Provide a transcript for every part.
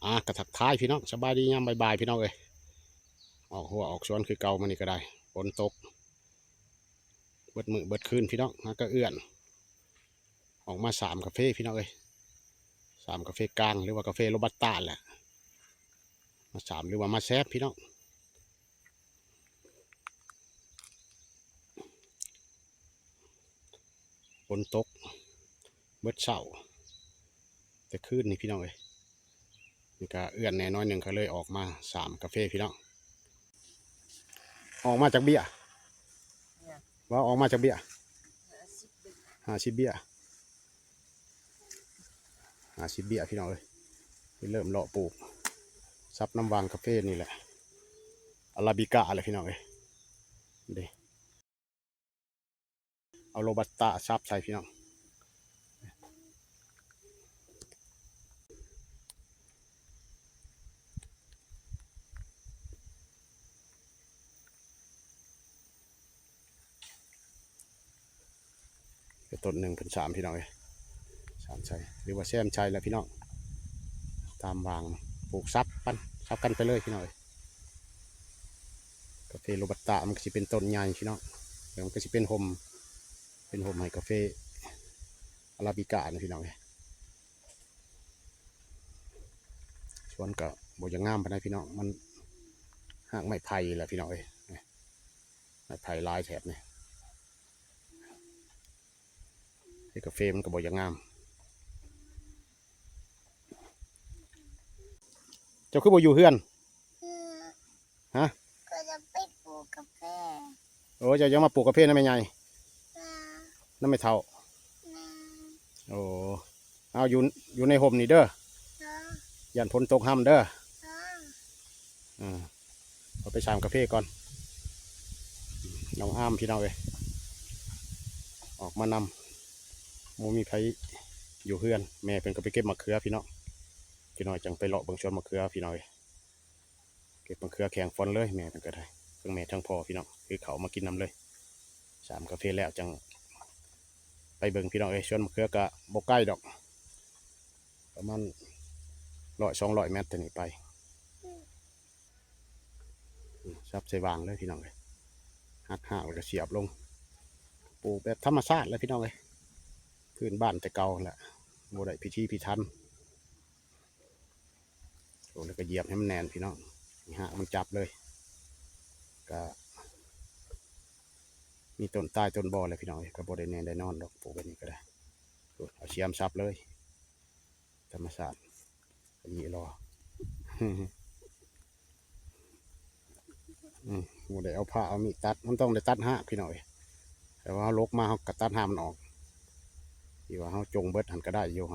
ອາ ກໍທັກທາຍພີ່ນ້ອງ ສະບາຍດີຍາມບ່າຍໆ ພີ່ນ້ອງເອີຍ. ອອກຮົ້ວອອກສວນຄືເກົ່າ ມື້ນີ້ກໍໄດ້ ຝົນຕົກເບິດມື້ເບິດຄືນພີ່ນ້ອງ. ຫາກໍເອື້ອນອອກມາສາມກາເຟພີ່ນ້ອງເອີຍ, ສາມກາເຟກາງ ຫຼືວ່າກາເຟໂຣບັດຕາແຫຼະ ມາສາມ ຫຼືວ່າມາແຊມພີ່ນ້ອງ. ຝົນຕົກເບິດເຊົ້າແຕ່ຄືນນີ້ພີ່ນ້ອງເອີຍ. ນີ້ກະເອື້ອນແດ່ໜ້ອຍໜຶ່ງ ກໍເລີຍອອກມາສາມກາເຟພີ່ນ້ອງ. ອອກມາຈັກເບ້ຍ? ວ່າອອກມາຈັກເບ້ຍ? ຫ້າສິບເບ້ຍ ຫ້າສິບເບ້ຍພີ່ນ້ອງເອີຍ. ເລີ່ມເລາະປູກ ສັບນຳຫວ່າງກາເຟນີ້ແຫຼະ ອາຣາບິກາແຫຼະພີ່ນ້ອງເອີຍ. ເດ້ ເອົາໂຣບັດຕາສັບໃສ່ພີ່ນ້ອງ. ຕົ້ນໜຶ່ງເພິ່ນສາມພີ່ນ້ອງເອີຍ, ສາມໃສ່ ຫຼືວ່າແຊມໃສ່ແຫຼະພີ່ນ້ອງ. ຕາມຫວ່າງ ປູກສັບກັນ ສັບກັນໄປເລີຍພີ່ນ້ອງເອີຍ. ກາເຟໂຣບັດຕາມັນກໍຊິເປັນຕົ້ນໃຫຍ່ພີ່ນ້ອງ, ແລ້ວມັນກໍຊິເປັນຮົ່ມ ເປັນຮົ່ມໃຫ້ກາເຟອາຣາບິການະພີ່ນ້ອງເອີຍ. ສວນກໍບໍ່ຢາກງາມປານໃດພີ່ນ້ອງ, ມັນຮາກໄມ້ໄຜ່ແຫຼະພີ່ນ້ອງເອີຍ. ໄມ້ໄຜ່ຫຼາຍແຖບນີ້ ເຮັດກາເຟມັນກໍບໍ່ຢາກງາມ. ເຈົ້າຄືບໍ່ຢູ່ເຮືອນ? ອືມ ຮະ? ກໍຈະໄປປູກກາເຟ. ໂອ້ ເຈົ້າຢາກມາປູກກາເຟນຳແມ່ໃຫຍ່? ແມ່ນ. ນຳແມ່ເຖົ້າ? ແມ່ນ. ໂອ້ ເອົາ ຢູ່ ຢູ່ໃນຮົ່ມນີ້ເດີ. ເອີ ຢ້ານຝົນຕົກຮຳເດີ. ເອີ ເອີ ເອົາໄປສາມກາເຟກ່ອນ. ນ້ອງອາມພີ່ນ້ອງເອີຍ ອອກມານຳ ບໍ່ມີໃຜຢູ່ເຮືອນ. ແມ່ເພິ່ນກໍໄປເກັບໝາກເຂືອພີ່ນ້ອງ, ຈັກໜ້ອຍຈັ່ງໄປເລາະເບິ່ງສວນໝາກເຂືອພີ່ນ້ອງເອີຍ. ເກັບມະເຂືອແຂງຟອນເລີຍ ແມ່ເພິ່ນກໍໄດ້ ທັງແມ່ທັງພໍ່ພີ່ນ້ອງ ຖືເຂົ້າມາກິນນຳເລີຍ. ສາມກາເຟແລ້ວຈັ່ງໄປເບິ່ງພີ່ນ້ອງເອີຍ. ສວນມະເຂືອກໍບໍ່ໄກດອກ ປະມານຮ້ອຍສອງຮ້ອຍແມັດແຕ່ນີ້ໄປ. ອືມ ສັບໃສ່ຫວ່າງເລີຍພີ່ນ້ອງເອີຍ, ຫັກຮາກແລ້ວກໍສຽບລົງ. ປູກແບບທຳມະຊາດແຫຼະພີ່ນ້ອງເອີຍ, ພື້ນບ້ານແຕ່ເກົ່າແຫຼະ ບໍ່ໄດ້ພິຖີພິຖັນ. ໂອ້ ແລ້ວກໍຢຽບໃຫ້ມັນແໜ້ນພີ່ນ້ອງ, ໃຫ້ຮາກມັນຈັບເລີຍ. ກະມີຕົ້ນຕາຍຕົ້ນບໍ່ແຫຼະພີ່ນ້ອງເອີຍ, ກໍບໍ່ໄດ້ແນ່ໄດ້ນອນດອກ ປູກແບບນີ້ກໍໄດ້. ໂອ້ ເອົາສຽມສັບເລີຍ ທຳມະຊາດ ອັນນີ້ລໍ. ອືມ ບໍ່ໄດ້ເອົາພ້າເອົາມີດຕັດ, ມັນຕ້ອງໄດ້ຕັດຮາກພີ່ນ້ອງເອີຍ. ແຕ່ວ່າເຮົາຫຼົກມາ ເຮົາກໍຕັດຮາກມັນອອກ. ທີ່ວ່າເຮົາຈົ່ງເບິດຫັ້ນກໍໄດ້ຢູ່,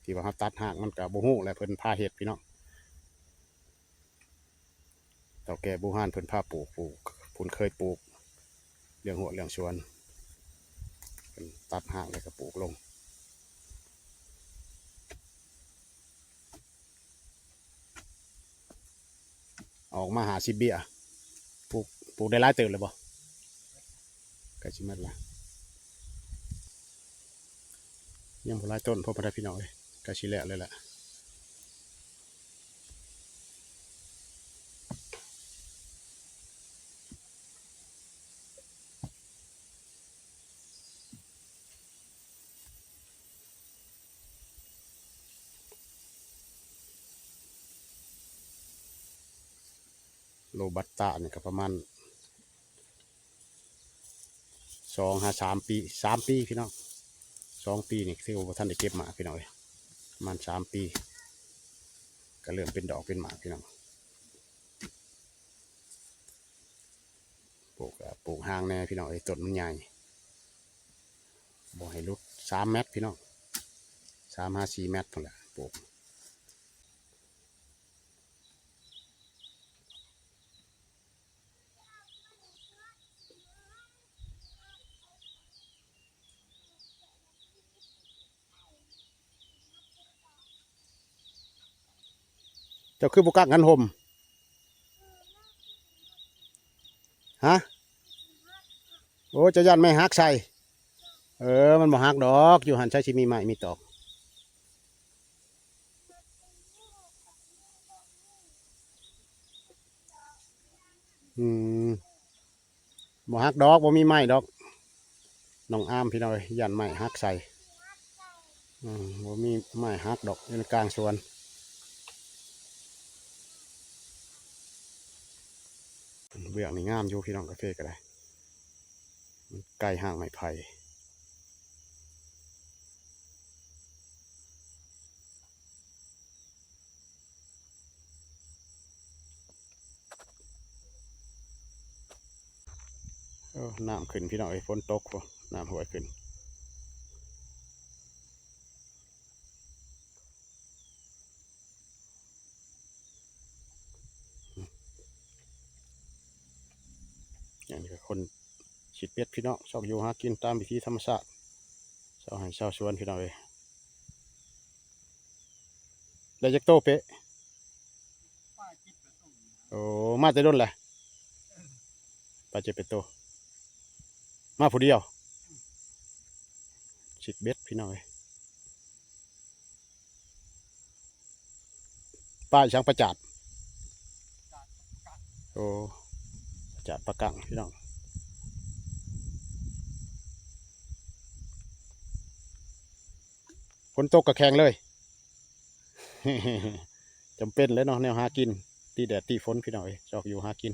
ທີ່ວ່າເຮົາຕັດຮາກມັນກໍບໍ່ຮູ້ແຫຼະ, ເພິ່ນພາເຮັດພີ່ນ້ອງ. ເຖົ້າແກ່ບູຮານເພິ່ນພາປູກ ປູກ ເພິ່ນເຄີຍປູກ ລ້ຽງຮົ້ວລ້ຽງສວນ, ເພິ່ນຕັດຮາກແລ້ວກໍປູກລົງ. ອອກມາຫ້າສິບເບ້ຍ. ປູກ ປູກໄດ້ຫຼາຍເຕີບແລ້ວບໍ່? ໃກ້ຊິໝົດລະ, ຍັງບໍ່ຫຼາຍຕົ້ນພໍປານໃດພີ່ນ້ອງເອີຍ, ໃກ້ຊິແລ້ວແລ້ວແຫຼະ. ໂຣບັດຕານີ້ກໍປະມານສອງຫາສາມປີ, ສາມປີພີ່ນ້ອງ, ສອງປີນີ້ຖືວ່າບໍ່ທັນໄດ້ເກັບໝາກພີ່ນ້ອງເອີຍ, ປະມານສາມປີກໍເລີ່ມເປັນດອກເປັນໝາກພີ່ນ້ອງ. ປູກ ປູກຫ່າງແດ່ພີ່ນ້ອງເອີຍ, ຕົ້ນມັນໃຫຍ່ ບໍ່ໃຫ້ຫຼຸດສາມແມັດພີ່ນ້ອງ, ສາມຫາສີ່ແມັດພຸ້ນແຫຼະປູກ. ເຈົ້າຄືບໍ່ກັກຫັ້ນຮົ່ມ? ຮະ? ໂອ້ ເຈົ້າຢ້ານໄມ້ຫັກໃສ່. ເອີ ມັນບໍ່ຫັກດອກ, ຢູ່ຫັ້ນໃສຊິມີໄມ້ມີຕອກ. ອືມ ບໍ່ຫັກດອກ ບໍ່ມີໄມ້ດອກ ນ້ອງອາມ ພີ່ນ້ອງເອີຍ ຢ້ານໄມ້ຫັກໃສ່. ອືມ ບໍ່ມີໄມ້ຫັກດອກ ຢູ່ໃນກາງສວນ. ເບື້ອງນີ້ງາມຢູ່ ພີ່ນ້ອງ ກາເຟກໍໄດ້ ມັນໃກ້ຮ່າງໄມ້ໄຜ່. ໂອ້ ນ້ຳຂຶ້ນ ພີ່ນ້ອງເອີຍ ຝົນຕົກ ໂອ້ ນ້ຳຫ້ວຍຂຶ້ນ. ອັນນີ້ກໍຄົນຊິດເບັດ ພີ່ນ້ອງ ຊອກຢູ່ຫາກິນຕາມວິຖີທຳມະຊາດ ຊາວໄຮ່ຊາວສວນ ພີ່ນ້ອງເອີຍ. ໄດ້ຈັກໂຕເປະ? ໂອ້ ມາແຕ່ດົນແຫຼະ? ປາເຈັດແປດໂຕ ມາຜູ້ດຽວ ຊິດເບັດ ພີ່ນ້ອງເອີຍ. ປາອີ່ຫຍັງ? ປາຈາດ ໂອ້ ປາຈາດ ປາກັງ ພີ່ນ້ອງ. ຝົນຕົກກໍແຂງເລີຍ ຈຳເປັນແຫຼະເນາະ ແນວຫາກິນ ຕິແດດຕິຝົນ ພີ່ນ້ອງເອີຍ ຊອກຢູ່ຫາກິນ.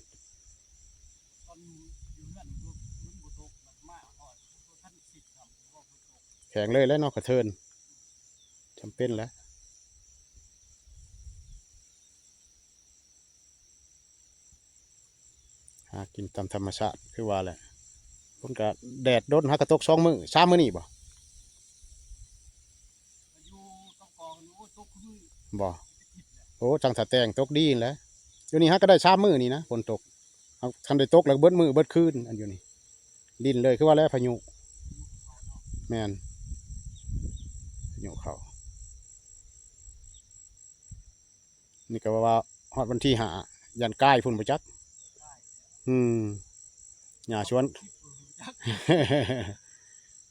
ຕອນຢູ່ເຮືອນມັນບໍ່ຕົກ ບັດມາຮອດບໍ່ທັນຊິດຊ້ຳ ບໍ່ຕົກ ແຂງເລີຍແຫຼະເນາະ ກະເທີນ ຈຳເປັນແຫຼະ. ຫາກິນຕາມທຳມະຊາດ ຄືວ່າແຫຼະ ເພິ່ນກະແດດດົນ ຫາກະຕົກສອງມື້ສາມມື້ນີ້ບໍ່? ບໍ່ ໂອ້ ຈັ່ງຖ້າແຕ່ງຕົກດີຫັ້ນແຫຼະ. ຢູ່ນີ້ຫາກະໄດ້ສາມມື້ນີ້ນະ ຝົນຕົກ ເຮົາຄັນໄດ້ຕົກແລ້ວເບິດມື້ເບິດຄືນ ອັນຢູ່ນີ້ ຫຼິ້ນເລີຍ ຄືວ່າແຫຼະ ພາຍຸ ແມ່ນ ພາຍຸເຂົ້າ. ນີ້ກໍວ່າຮອດວັນທີຫ້າ ຢ້ານກາຍພຸ້ນບໍ່ຈັກ. ອືມ ຫຍ້າສວນ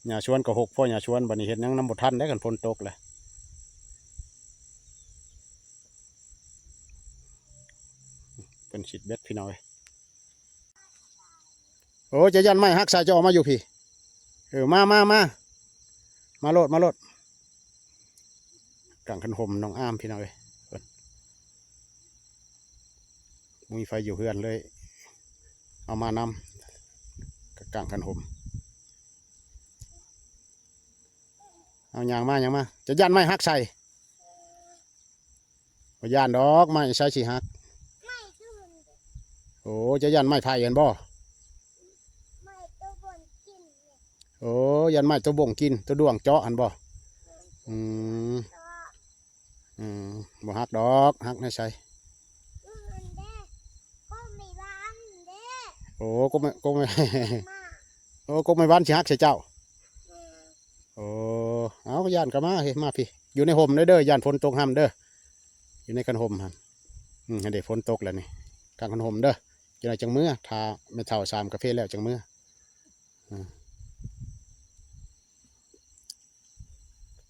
ຫຍ້າສວນກໍຫົກ ພໍຫຍ້າສວນ ບັດນີ້ເຮັດຫຍັງນຳບໍ່ທັນເດ້ ຄັນຝົນຕົກແຫຼະ. ເພິ່ນຊິດເບັດ ພີ່ນ້ອງເອີຍ. ໂອ້ ຈະຢ້ານໄມ້ຫັກໃສ່ ຈະອອກມາຢູ່ພີ້. ເອີ ມາ ມາ ມາ ມາໂລດ ມາໂລດ. ກາງຄັນຫົ່ມນ້ອງອາມ ພີ່ນ້ອງເອີຍ ເພິ່ນ ບໍ່ມີໃຜຢູ່ເຮືອນເລີຍ ເອົາມານຳ ກາງຄັນຫົ່ມ. ເອົາ ຍ່າງມາ ຍ່າງມາ. ຈະຢ້ານໄມ້ຫັກໃສ່? ບໍ່ຢ້ານດອກ ໄມ້ໃສຊິຫັກ. ໂອ້ ເຈົ້າຢ້ານໄມ້ໄຜ່ຫັ້ນບໍ່? ໂອ້ ຢ້ານໄມ້ຕົວບົ້ງກິນ ຕົວດ້ວງເຈາະຫັ້ນບໍ່? ອືມ ອືມ ບໍ່ຫັກດອກ ຫັກແນວໃສ? ໂອ້ ກົກໄມ້ ກົກໄມ້ ໂອ້ ກົກໄມ້ຫວານຊິຫັກໃສ່ເຈົ້າ. ໂອ້ ເອົາ ຢ້ານກໍມາເຮີ້ຍ ມາພີ້ ຢູ່ໃນຮົ່ມເດີ ເດີ ຢ້ານຝົນຕົກຫ້ຳເດີ ຢູ່ໃນຄັນຮົ່ມຫັ້ນ. ອືມ ຫັ້ນເດ ຝົນຕົກແລ້ວນີ້ ກາງຄັນຮົ່ມເດີ ຈັ່ງໃດຈັ່ງເມືອ ຖ້າແມ່ເຖົ້າສາມກາເຟແລ້ວຈັ່ງເມືອ. ອືມ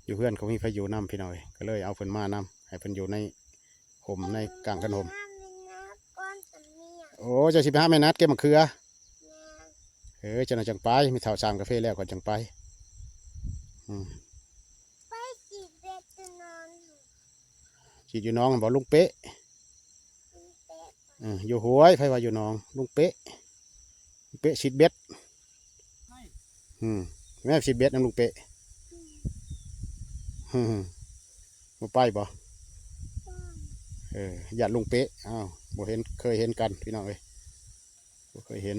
ຢູ່ເຮືອນກໍບໍ່ມີໃຜຢູ່ນຳ ພີ່ນ້ອງເອີຍ ກໍເລີຍເອົາເພິ່ນມານຳ ໃຫ້ເພິ່ນຢູ່ໃນ ຫົ່ມໃນກາງຄັນຫົ່ມ. ໂອ້ ເຈົ້າຊິໄປຫາແມ່ນັດເກັບໝາກເຂືອ? ເອີ ຈັ່ງນັ້ນຈັ່ງໄປ ແມ່ເຖົ້າສາມກາເຟແລ້ວກ່ອນຈັ່ງໄປ. ອືມ ໄປສີດເບັດຢູ່ໜອງ ສີດຢູ່ໜອງບໍ່ ລຸງເປະ? ເອີ ຢູ່ຫ້ວຍ ໃຜວ່າຢູ່ໜອງ ລຸງເປະ. ເປະຊິດເບັດ ອືມ ແມ່ນຊິດເບັດນຳລຸງເປະ. ອືມ ບໍ່ໄປບໍ່? ເອີ ຢ້ານລຸງເປະ ອ້າວ ບໍ່ເຫັນ ເຄີຍເຫັນກັນ ພີ່ນ້ອງເອີຍ ບໍ່ເຄີຍເຫັນ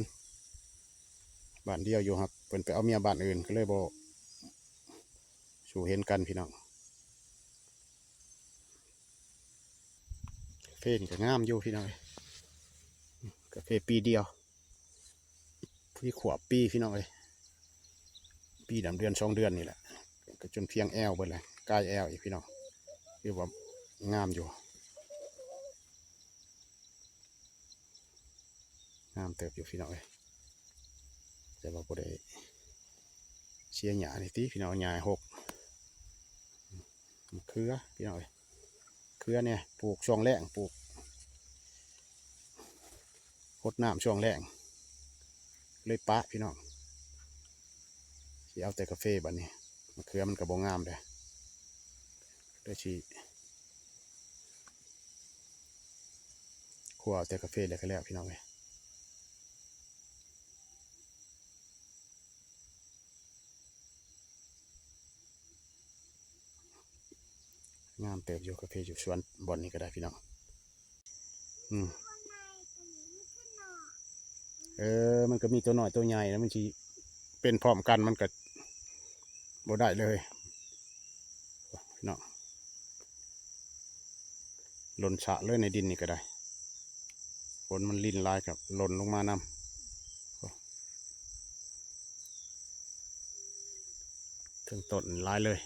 ບ້ານດຽວຢູ່ ຫາກເພິ່ນໄປເອົາເມຍບ້ານອື່ນ ກໍເລີຍບໍ່ສູ່ເຫັນກັນ ພີ່ນ້ອງ. ກາເຟນີ້ກໍງາມຢູ່ ພີ່ນ້ອງເອີຍ ກາເຟປີດຽວ ພໍດີຂວບປີ ພີ່ນ້ອງເອີຍ ປີດຳເດືອນສອງເດືອນນີ້ແຫຼະ ກໍຈົນພຽງແອວເບິດແຫຼະ ກາຍແອວອີກ ພີ່ນ້ອງ ຖືວ່າງາມຢູ່ ງາມເຕີບຢູ່ ພີ່ນ້ອງເອີຍ ແຕ່ວ່າບໍ່ໄດ້ເສຍຫຍ້ານີ້ຕິ ພີ່ນ້ອງ ຫຍ້າຫົກ. ເຂືອ ພີ່ນ້ອງເອີຍ ເຂືອແດ່ ປູກຊ່ວງແລ້ງ ປູກ ຫົດນ້ຳຊ່ວງແລ້ງ ເລີຍປະພີ່ນ້ອງ ຊິເອົາແຕ່ກາເຟບັດນີ້ ມະເຂືອມັນກໍບໍ່ງາມເດ້ ເລີຍຊິຂົ້ວເອົາແຕ່ກາເຟແລ້ວກໍແລ້ວ ພີ່ນ້ອງເອີຍ. ງາມເຕີບຢູ່ ກາເຟຢູ່ສວນບ່ອນນີ້ກໍໄດ້ພີ່ນ້ອງ ອືມ ເອີ ມັນກໍມີຕົວນ້ອຍຕົວໃຫຍ່ ແລ້ວມັນຊິເປັນພ້ອມກັນ ມັນກໍບໍ່ໄດ້ເລີຍ ພີ່ນ້ອງ ຫຼົ່ນສະເລີຍໃນດິນນີ້ກໍໄດ້ ຝົນມັນລິນຫຼາຍກໍຫຼົ່ນລົງມານຳ ເທິງຕົ້ນຫຼາຍເລີຍ.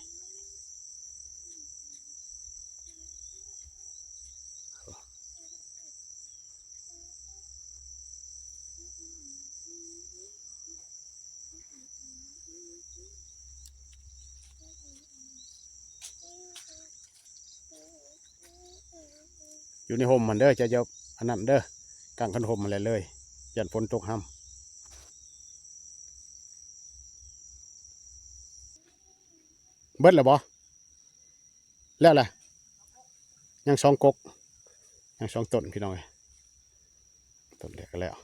ຢູ່ໃນຮົ່ມຫັ້ນເດີ ເຈົ້າຢ່າອັນນັ້ນເດີ ກາງຄັນຮົ່ມຫັ້ນແຫຼະເລີຍ ຢ້ານຝົນຕົກຫ້ຳ. ເບິດແລ້ວບໍ່? ແລ້ວແຫຼະ ຍັງສອງກົກ ຍັງສອງຕົ້ນ ພີ່ນ້ອງເອີຍ ຕົ້ນແລກກໍແລ້ວ.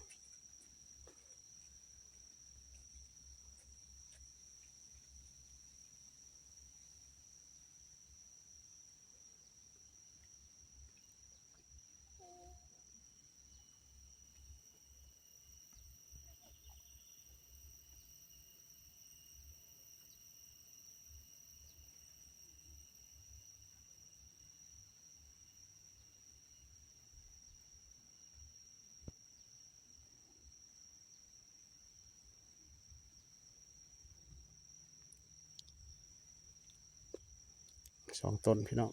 ສອງຕົ້ນ ພີ່ນ້ອງ.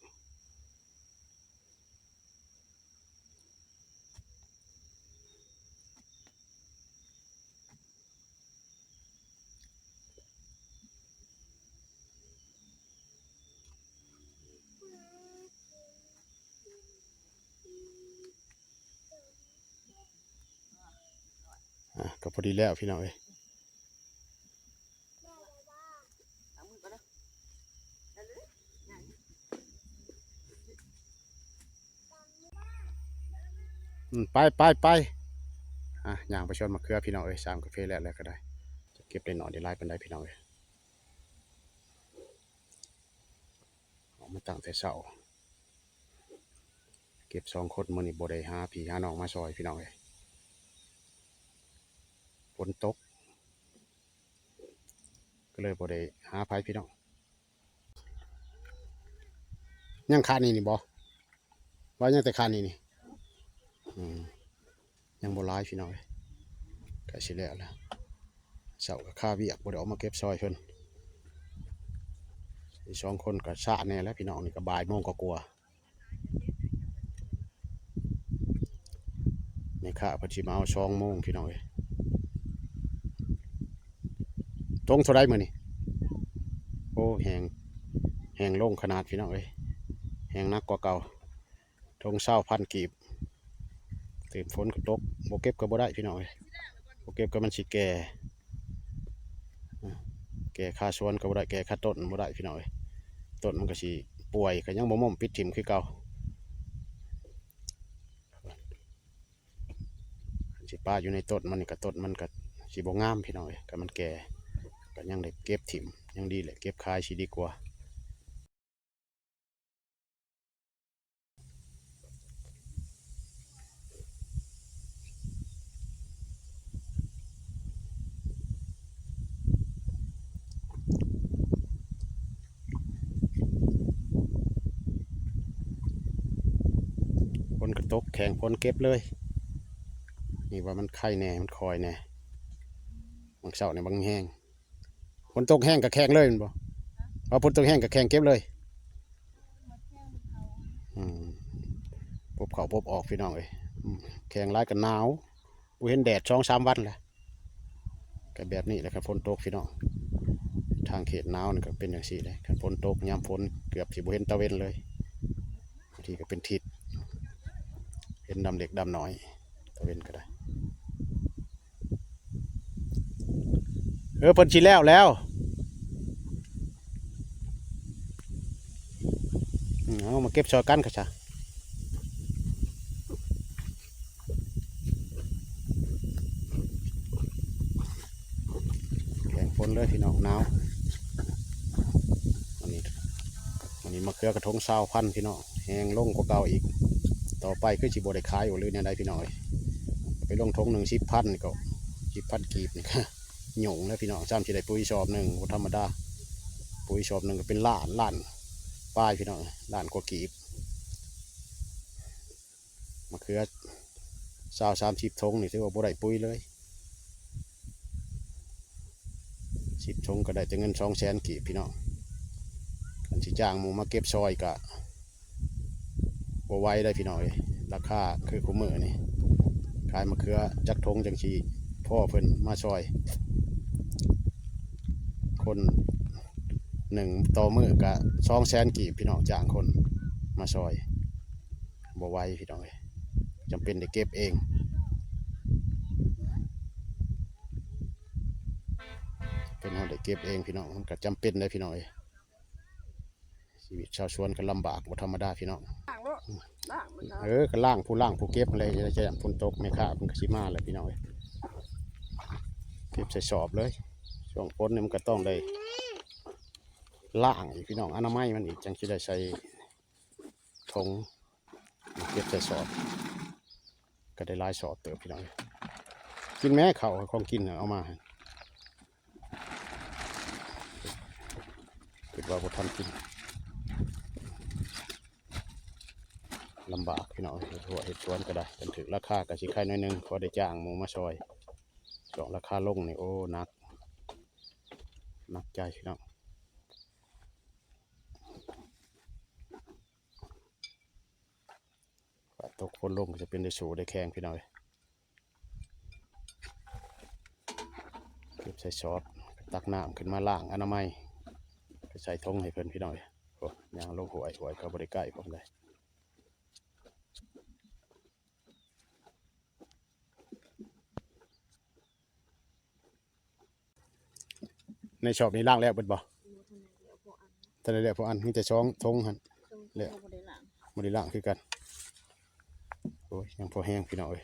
ອ່ະ ກໍພໍດີແລ້ວ ພີ່ນ້ອງເອີຍ. ອືມ ໄປ ໄປ ໄປ ອ່ະ ຍ່າງໄປສວນມະເຂືອ ພີ່ນ້ອງເອີຍ. ສາມກາເຟແລ້ວ ແລ້ວກໍໄດ້ ຈະເກັບໄດ້ໜ້ອຍໄດ້ຫຼາຍປານໃດ ພີ່ນ້ອງເອີຍ. ອອກມາຕັ້ງແຕ່ເຊົ້າ ເກັບສອງຄົນ ມື້ນີ້ບໍ່ໄດ້ຫາພີ່ຫານ້ອງມາຊ່ອຍ ພີ່ນ້ອງເອີຍ. ຝົນຕົກ ກໍເລີຍບໍ່ໄດ້ຫາໃຜ ພີ່ນ້ອງ. ຍັງຄານີ້ນີ້ບໍ່? ວ່າຍັງແຕ່ຄານີ້ນີ້ ອືມ ຍັງບໍ່ຫຼາຍ ພີ່ນ້ອງເອີຍ. ໃກ້ຊິແລ້ວແລ້ວ ເຊົ້າກໍຄາວຽກ ບໍ່ໄດ້ອອກມາເກັບຊ່ອຍເພິ່ນ. ອີກສອງຄົນກໍຊ້າແດ່ແຫຼະ ພີ່ນ້ອງ. ນີ້ກໍບ່າຍໂມງກວ່າໆ ແມ່ຄ້າເພິ່ນຊິມາເອົາສອງໂມງ ພີ່ນ້ອງເອີຍ. ຖົງເທົ່າໃດມື້ນີ້? ໂອ້ ແຮງ ແຮງລົງຂະໜາດ ພີ່ນ້ອງເອີຍ ແຮງໜັກກວ່າເກົ່າ. ຖົງຊາວພັນກີບ ຕື່ມຝົນກໍຕົກ ບໍ່ເກັບກໍບໍ່ໄດ້ ພີ່ນ້ອງເອີຍ. ບໍ່ເກັບກໍມັນຊິແກ່ ແກ່ຄາສວນກໍບໍ່ໄດ້ ແກ່ຄາຕົ້ນບໍ່ໄດ້ ພີ່ນ້ອງເອີຍ. ຕົ້ນມັນກໍຊິປ່ວຍ ກໍຍັງບໍ່ໝົ້ມ ປິດຖິ້ມຄືເກົ່າ. ຄັນຊິປະຢູ່ໃນຕົ້ນມັນນີ້ ກໍຕົ້ນມັນກໍຊິບໍ່ງາມ ພີ່ນ້ອງເອີຍ. ຄັນມັນແກ່ກໍຍັງໄດ້ເກັບຖິ້ມ ຍັງດີແຫຼະ ເກັບຂາຍຊິດີກວ່າ. ຝົນກໍຕົກ ແຂ່ງຝົນເກັບເລີຍ. ນີ້ວ່າມັນໄຄແດ່ ມັນຄ່ອຍແດ່. ບາງເຊົ້ານີ້ບາງແຮງ ຝົນຕົກແຮງກໍແຂ່ງເລີຍແມ່ນບໍ່? ວ່າຝົນຕົກແຮງກໍແຂ່ງເກັບເລີຍ. ອືມ ປົບເຂົ້າປົບອອກ ພີ່ນ້ອງເອີຍ. ອືມ ແຂ່ງຫຼາຍກໍໜາວ ບໍ່ເຫັນແດດສອງສາມວັນແລ້ວ. ກໍແບບນີ້ແຫຼະ ຄັນຝົນຕົກ ພີ່ນ້ອງ. ທາງເຂດໜາວນີ້ກໍເປັນຈັ່ງຊີ້ແຫຼະ. ຄັນຝົນຕົກ ຍາມຝົນເກືອບຊິບໍ່ເຫັນຕາເວັນເລີຍ. ບາງທີກໍເປັນທິດ ເຫັນດຳເລັກດຳນ້ອຍ ຕາເວັນກໍໄດ້. ເອີ ເພິ່ນຊິແລ້ວແລ້ວ. ອືມ ເອົາມາເກັບຊ່ອຍກັນກໍຊະ. ແຂງຝົນເລີຍພີ່ນ້ອງ ໜາວ. ອັນນີ້ ອັນນີ້ມະເຂືອກະຖົງຊາວພັນພີ່ນ້ອງ ແຮງລົງກວ່າເກົ່າອີກ. ຕໍ່ໄປຄືຊິບໍ່ໄດ້ຂາຍບໍ່ ຫຼືແນວໃດພີ່ນ້ອງເອີຍ. ໄປລົງຖົງໜຶ່ງສິບພັນ ກໍສິບພັນກີບນີ້ ຫຍຸ້ງແລ້ວພີ່ນ້ອງ. ຊ້ຳຊິໄດ້ປຸ໋ຍສອບໜຶ່ງ ບໍ່ທຳມະດາ. ປຸ໋ຍສອບໜຶ່ງກໍເປັນລ້ານ ລ້ານປາຍພີ່ນ້ອງ ລ້ານກວ່າກີບ. ມະເຂືອຊາວສາມສິບຖົງນີ້ ຖືວ່າບໍ່ໄດ້ປຸ໋ຍເລີຍ. ສິບຖົງກໍໄດ້ແຕ່ເງິນສອງແສນກີບພີ່ນ້ອງ. ຄັນຊິຈ້າງໝູ່ມາເກັບຊ່ອຍກະບໍ່ໄຫວໄດ໋ພີ່ນ້ອງເອີຍ. ລາຄາຄືຄຸມື້ນີ້ ຂາຍມະເຂືອຈັກຖົງຈັ່ງຊິພໍເພິ່ນມາຊ່ອຍ. ຄົນໜຶ່ງຕໍ່ມື້ກະສອງແສນກີບພີ່ນ້ອງ ຈ້າງຄົນມາຊ່ອຍ. ບໍ່ໄຫວພີ່ນ້ອງເອີຍ ຈຳເປັນໄດ້ເກັບເອງ. ເປັນເຮົາໄດ້ເກັບເອງພີ່ນ້ອງ ມັນກໍຈຳເປັນໄດ໋ພີ່ນ້ອງເອີຍ. ຊີວິດຊາວສວນກໍລຳບາກບໍ່ທຳມະດາພີ່ນ້ອງ. ລ້າງໂລດ ລ້າງມັນເນາະ. ເອີ ກໍລ້າງ ຜູ້ລ້າງຜູ້ເກັບຫັ້ນແຫຼະ. ຈະຍາມຝົນຕົກແມ່ຄ້າເພິ່ນກໍຊິມາແຫຼະພີ່ນ້ອງເອີຍ. ເກັບໃສ່ສອບເລີຍ. ຊ່ວງຝົນນີ້ມັນກໍຕ້ອງໄດ້ລ້າງອີກພີ່ນ້ອງ ອະນາໄມມັນອີກ ຈັ່ງຊິໄດ້ໃສ່ຖົງ ເກັບໃສ່ສອບ ກໍໄດ້ຫຼາຍສອບເຕີບພີ່ນ້ອງເອີຍ. ກິນແມ້ເຂົ້າ ຂອງກິນເອົາມາ ຄິດວ່າບໍ່ທັນກິນ. ລຳບາກພີ່ນ້ອງ ເຮັດຮົ້ວເຮັດສວນກໍໄດ້ ຄັນຖືກລາຄາກໍຊິໄຄໜ້ອຍໜຶ່ງ ພໍໄດ້ຈ້າງໝູ່ມາຊ່ອຍ. ຊ່ວງລາຄາລົງນີ້ ໂອ້ ໜັກ ໜັກໃຈພີ່ນ້ອງ. ຝນຕົກຝົນລົງກໍຈະເປັນໄດ້ສູ້ໄດ້ແຂ່ງພີ່ນ້ອງເອີຍ. ເກັບໃສ່ສອບ ຕັກນ້ຳຂຶ້ນມາລ້າງອະນາໄມ ໄປໃສ່ຖົງໃຫ້ເພິ່ນພີ່ນ້ອງເອີຍ. ໂອ້ ຍ່າງລົງຫ້ວຍ ຫ້ວຍກໍບໍ່ໄດ້ໃກ້ປານໃດ. ໃນຊອບນີ້ລ້າງແລ້ວເບິດບໍ່? ບໍ່ທັນໄດ້ແລ້ວພໍອັນ ທັນໄດ້ແລ້ວພໍອັນ ມີແຕ່ສອງຖົງຫັ້ນ ສອງຖົງ ແລ້ວ ບໍ່ໄດ້ລ້າງ ບໍ່ໄດ້ລ້າງຄືກັນ. ໂອ້ຍ ຍັງພໍແຮງພີ່ນ້ອງເອີຍ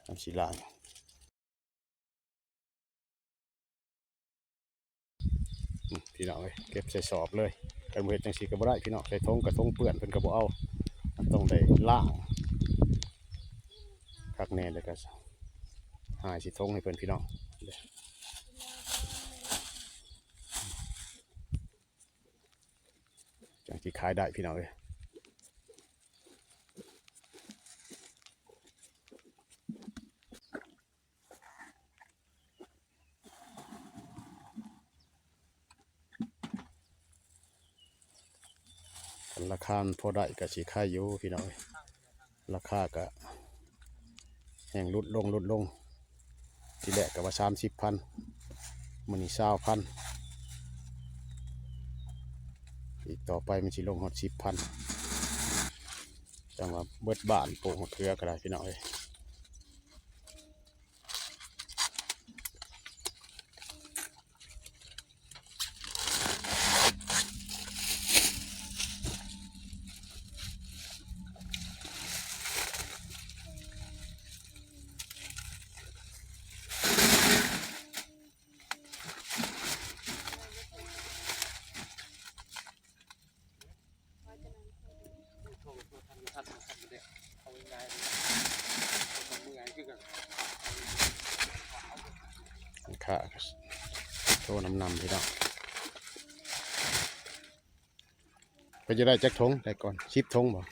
ທຳຊິລ້າງ. ອືມ ພີ່ນ້ອງເອີຍ ເກັບໃສ່ສອບເລີຍ. ຄັນບໍ່ເຮັດຈັ່ງຊີ້ກໍບໍ່ໄດ້ພີ່ນ້ອງ ໃສ່ຖົງກໍຖົງເປື້ອນ ເພິ່ນກໍບໍ່ເອົາ. ມັນຕ້ອງໄດ້ລ້າງຄັກແນ່ ແລ້ວກໍຫາຍໃສ່ຖົງໃຫ້ເພິ່ນພີ່ນ້ອງ ຈັ່ງຊິຂາຍໄດ້ພີ່ນ້ອງເອີຍ. ຄັນລາຄາມັນພໍໄດ້ກໍຊິຂາຍຢູ່ພີ່ນ້ອງເອີຍ. ລາຄາກໍແຮ່ງຫຼຸດລົງ ຫຼຸດລົງ. ທີແລກກໍວ່າສາມສິບພັນ ມື້ນີ້ຊາວພັນ ອີກຕໍ່ໄປມັນຊິລົງຮອດສິບພັນ. ຈັ່ງວ່າເບິດບ້ານປູກມະເຂືອກໍໄດ້ພີ່ນ້ອງເອີຍ. ຄ່າໂທນຳນຳພີ່ນ້ອງ ເພິ່ນຈະໄດ້ຈັກຖົງ ໄດ້ກ່ອນ ສິບຖົງບໍ່?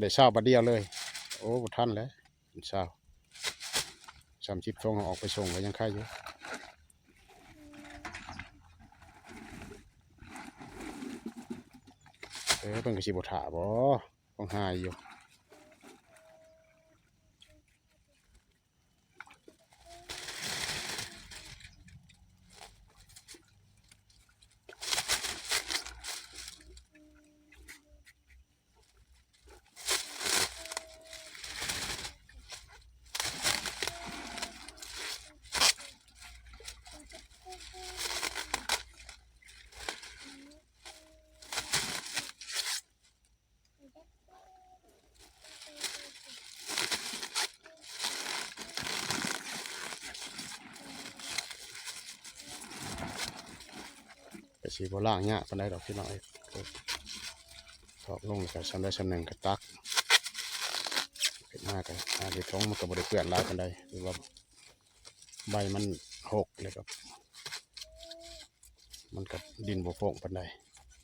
ໄດ້ຊາວບາດດຽວເລີຍ. ໂອ້ ບໍ່ທັນແລ້ວ ເປັນຊາວ ສາມສິບຖົງ ເອົາອອກໄປສົ່ງກໍຍັງໄຄຢູ່. ເອີ ເພິ່ນກໍຊິບໍ່ຖ້າບໍ່ ຕ້ອງຫາຢູ່. ເ ຊິບໍ່ລ້າງຍາກປານໃດດອກພີ່ນ້ອງເອີຍ. ຖອກລົງແລ້ວກໍຊ່ຳໃດຊ່ຳໜຶ່ງກໍຕັກ ເກັບມາກໍ ອ່າ ໃສ່ຖົງ ມັນກໍບໍ່ໄດ້ເປື້ອນຫຼາຍປານໃດ ຫຼືວ່າໃບມັນຫົກ ແລ້ວກໍມັນກໍດິນບໍ່ໂປ່ງປານໃດ.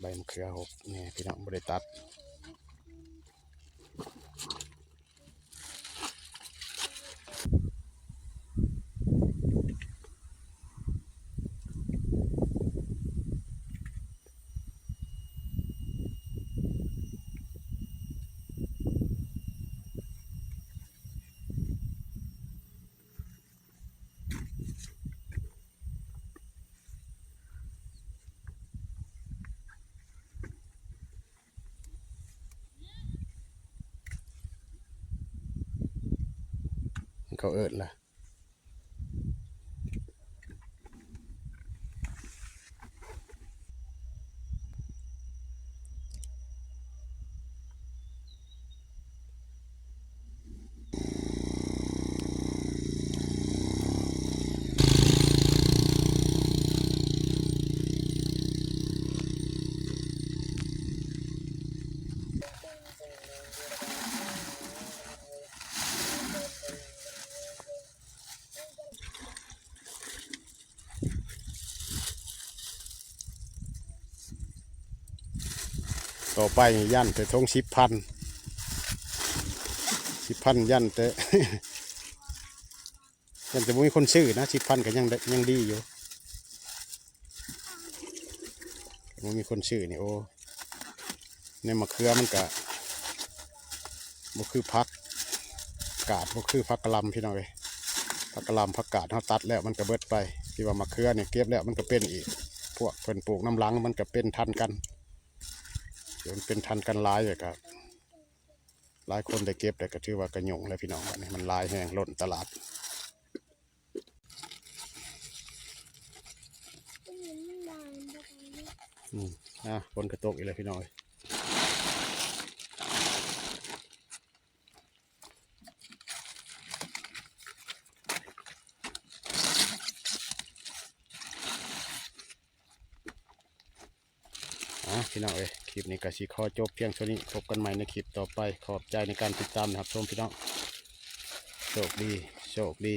ໃບມະເຂືອຫົກແນ່ພີ່ນ້ອງ ບໍ່ໄດ້ຕັດ. ເຂົາເອີ້ນລະ ຕໍ່ໄປນີ້ຢ້ານແຕ່ຖົງສິບພັນ ສິບພັນ ຢ້ານແຕ່ ຢ້ານແຕ່ບໍ່ມີຄົນຊື້ນະ ສິບພັນ ກໍຍັງໄດ້ ຍັງດີຢູ່ ບໍ່ມີຄົນຊື້ນີ້ ໂອ້ ໃນມະເຂືອມັນກະບໍ່ຄືຜັກກາດ ບໍ່ຄືຜັກກະຫຼ່ຳພີ່ນ້ອງເອີຍ. ຜັກກະຫຼ່ຳ ຜັກກາດ ເຮົາຕັດແລ້ວມັນກະເບິດໄປ ທີ່ວ່າມະເຂືອນີ້ເກັບແລ້ວມັນກະເປັນອີກ. ພວກເພິ່ນປູກນຳຫຼັງມັນກະເປັນທັນກັນ ມັນເປັນທັນກັນຫຼາຍ ແລ້ວກະຫຼາຍຄົນໄດ້ເກັບ ແລ້ວກະຖືວ່າກະຫຍຸ້ງແລ້ວພີ່ນ້ອງ. ບັດນີ້ມັນຫຼາຍແຮງ ລົ້ນຕະຫຼາດ. ອືມ ອ່າ ຝົນກະຕົກອີກແລ້ວພີ່ນ້ອງເອີຍ. ອ່າ ພີ່ນ້ອງເອີຍ ຄລິບນີ້ກະຊິຂໍຈົບພຽງເທົ່ານີ້ ພົບກັນໃໝ່ໃນຄລິບຕໍ່ໄປ. ຂອບໃຈໃນການຕິດຕາມ ແລະ ຮັບຊົມພີ່ນ້ອງ. ໂຊກດີ ໂຊກດີ.